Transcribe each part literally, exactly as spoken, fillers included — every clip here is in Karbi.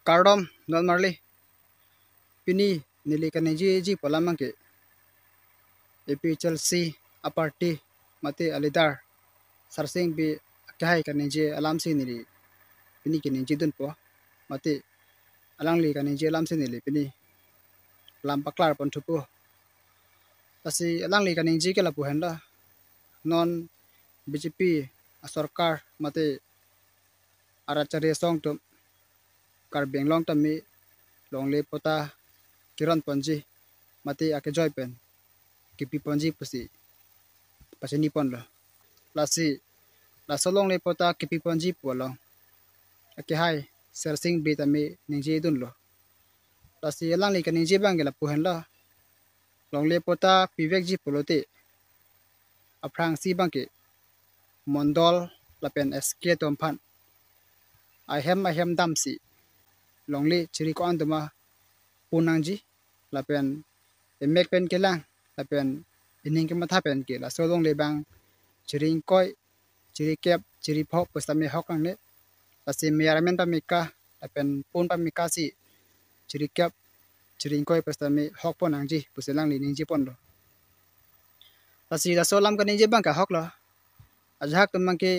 Kardom, non marli. Pini neli kaningjeji pu alam abangke A P H L C a party mate a leader Sarsing Bey akehai kaningje alamsi neli pini kaningje dunpo. Mate alangli kaningje alamsi neli pini lam paklar pon thupo. Lasi alangli kaningje ke lapu henlo. Non B J P a sorkar mate arat chari asong atum Karbi Anglong tame longle patta keron ponji mate akejoi pen kepi ponji pusi pachini ponlo. Lasi laso longle patta kepi ponji pu along akehai Sarsing Bey tame ningje dunlo. Lasi alangli kaningje abangke lapu henlo. Longle patta pivekji pulote aphrangsi abangke mondol lapen S K atum aphan ahem ahem damsi longle chiri ko-an doma pon nangji lapen emek pen kelang lapen ening kematha pen ke laso longle abang chiri ingkoi, chiri kep, chiri pho pusitame hok nangne. Lasi meyar amen pameka lapen pon pamekasi chiri kep, chiri ingkoi pusitame hok pon nangji pusi alangli ningje ponlo. Lasi laso alam kaningje abangke ahoklo. Ajahak atum abangke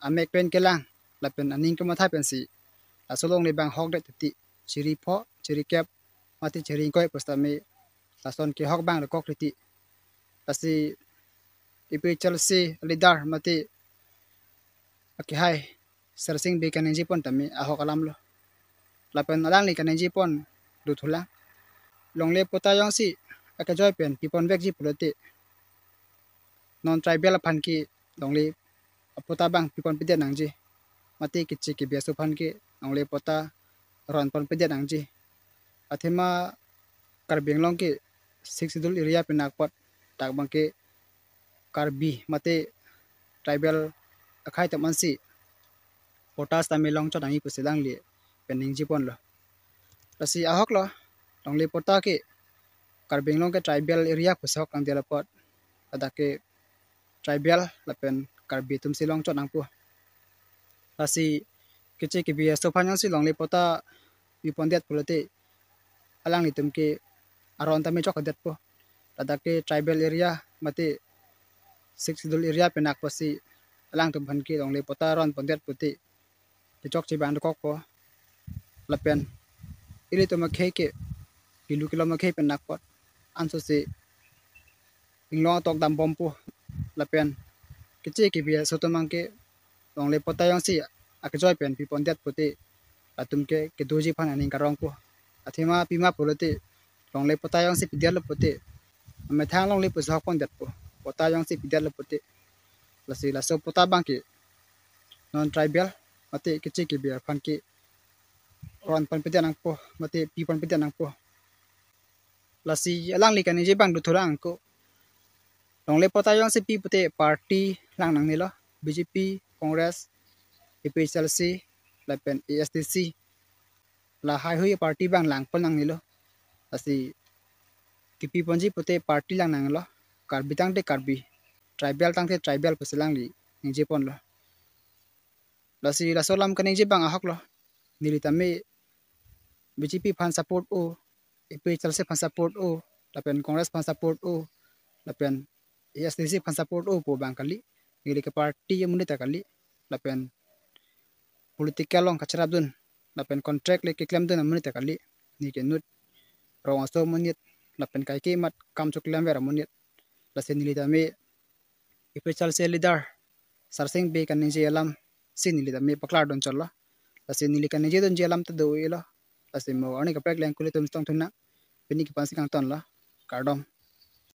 amek pen kelang lapen aning kematha pensi laso longle abang hokdet titi, chiri pho, chiri kep mate chiri ingkoi pusitame lason kehok abang dokok titi. Lasi A P H L C leader mate akehai Sarsing Bey kaningje pon tame ahok alamlo. Lapen alangli kaningje pon dothulang. Longle patta jongsi akejoi pen pi ponvekji pulote non tribal aphan ke longle patta abang pi ponpedet nangji. Mate keche kebi aso aphan ke longle patta ron ponpedet nangji. Athema Karbi Anglong ke Sixth Schedule area pen akpot dak abangke Karbi mate tribal akhei atum ansi patta sitame longchot nangji pusi alangli pen ningje ponlo. Lasi ahoklo, longle patta ke Karbi Anglong ke tribal area pusi hok nangdet apot ladak ke tribal lapen Karbi atumsi longchot nangpo. Lasi keche kebi aso aphan jongsi longle patta pi pondet pulote alanglitum ke aron tame chokdetpo. Ladak ke tribal area mate Sixth Schedule area pen akpotsi alangtum aphan ke longle patta ron pondet pulote kechokche abang dokokpo. Lapen ilitum akhei ke kelu kelom akhei pen akpot ansose inglong atok dambompo. Lapen keche kebi aso atum abangke longle patta jongsi akejoi pen pi pondet pulote latum ke kedoji aphan aning karongpo. Athema pima pulote longle patta jongsi pidetlo pulote amethang longle pusi hok pondetpo, patta jongsi pidetlo pulote. Lasi laso patta abangke non tribal mate keche kebi aphan ke ron ponpedet nangpo mate pi ponpedet nangpo. Lasi alangli kaningje abang dothulang ko. Longle patta jongsi pi pulote party lang nangnelo, B J P, Congress, A P H L C lapen A S D C. Lahai hui party abang lang pon nangnelo. Lasi kepi ponji pulote party lang nanglo. Karbi tangte Karbi, tribal tangte tribal pusi alangli ningje ponlo. Lasi laso alam kaningje abang ahoklo. Neli tame B J P aphan support-o, A P H L C aphan support-o, lapen Congress aphan support-o, lapen A S D C aphan support-o pu abang kali. Neli ke party amonit ta kali. Lapen political along kacherapdun lapen contract le keklemdun amonit ta kali. Neli ke inut rong aso amonit lapen kaike amat kam choklemver amonit. Lasi neli tame A P H L C leader Sarsing Bey kaningje alamsi neli tame paklar dunchotlo. Lasi neli kaningje dunji alam ta do-elo. Lasi mo arni kaprek le nangkuli atum chetongthu nang. Pini ke-ansi kangtonlo. Kardom.